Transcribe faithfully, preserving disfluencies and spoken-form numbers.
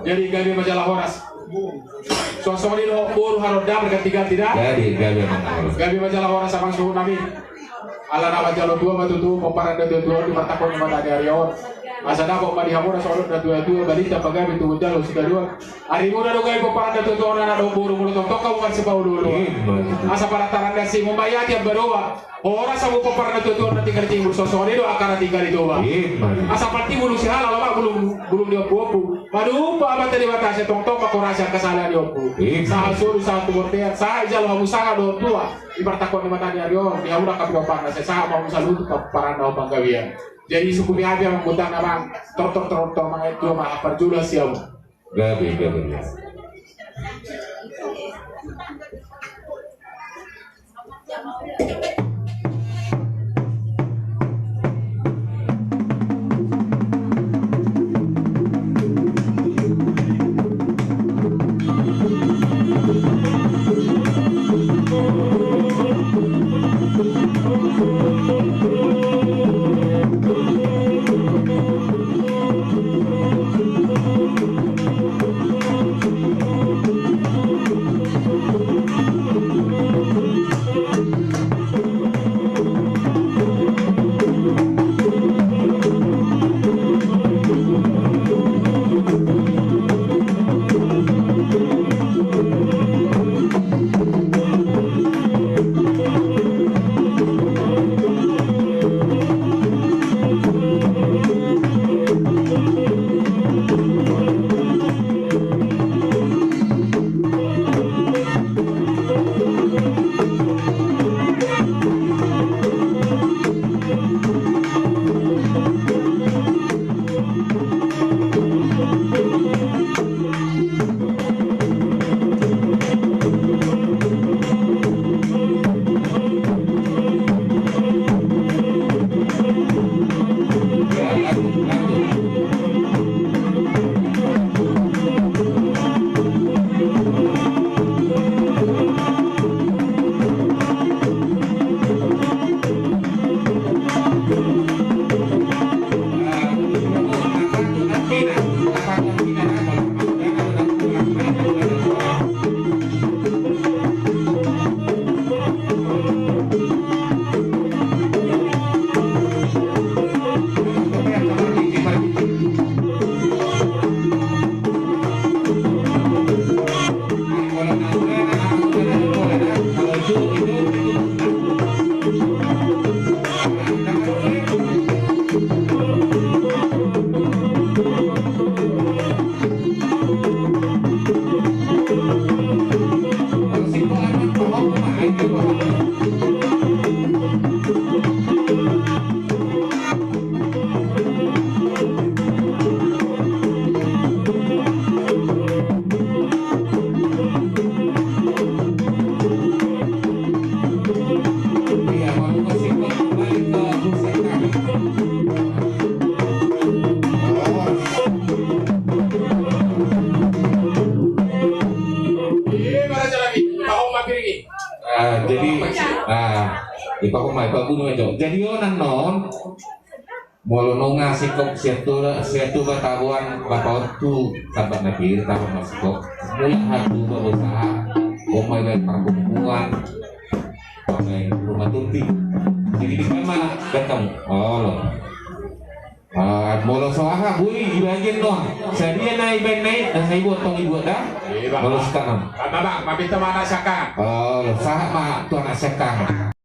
Jadi gabe ma jala horas. Songon i do boru, haroro da, berganti-ganti da. Jadi gabe ma jala horas. Gabe ma jala horas amang suhut nami. Ala na manjalo tua ma tutu pomparan ni natua-tua on di martangkok ni mata ni ari on. Asa dapot ma di hamu na songon na tua-tua, balintang pagabe tu jalo sigaduan. Ari muna do gabe pomparan ni natua-tua on, anak dohot boru, molo tongtong hamu marsipaolo-oloan. Asa panataran ni asi, mumbayati ambaroa. Horas hamu pomparan ni natua-tua on na tinggal di timbul, songon i do angka na tinggal di toba. Asa pati bulung sihala, lomak bulung, bulung ni ompu-ompu. Madungpa Amanta Debata sai tongtong mangkorasi angka sala ni ompu. Sahat solu, sahat tu bontean, sahat dijalo hamu sangap dohot tua. Di martangkok ni mata ni ari on, di hamu angka pinompar na, sai sahat ma hamu saluhut tu pomparan na panggabean. Jadi sukupi hape amang butang na bang, tor tor tor tor, mangae tua ma, parjolo asi hamu. Gabe, gabe, gabe. Ah, jadi, ah, di paho ma, di paho ma, jo. Jadi on annon, molo nunga singkop sian Toba, sian Toba taboan bapa on tu Tambak na Pir, taboan ma singkop. Mulak hatuba bosa, on ma ibaen parhompuan, on ma ibaen rumah turti. Jadi di ma, datang. Olo. Ah, molo so aha, boi dibagian doang. Sadia na ibaen na i, na sai buat tong ibuat da. Iya, Bang. Molo sekarang. Bang, Bang, Bang, maminta ma anak siangkangan. Olo, sahat ma tu anak siangkangan.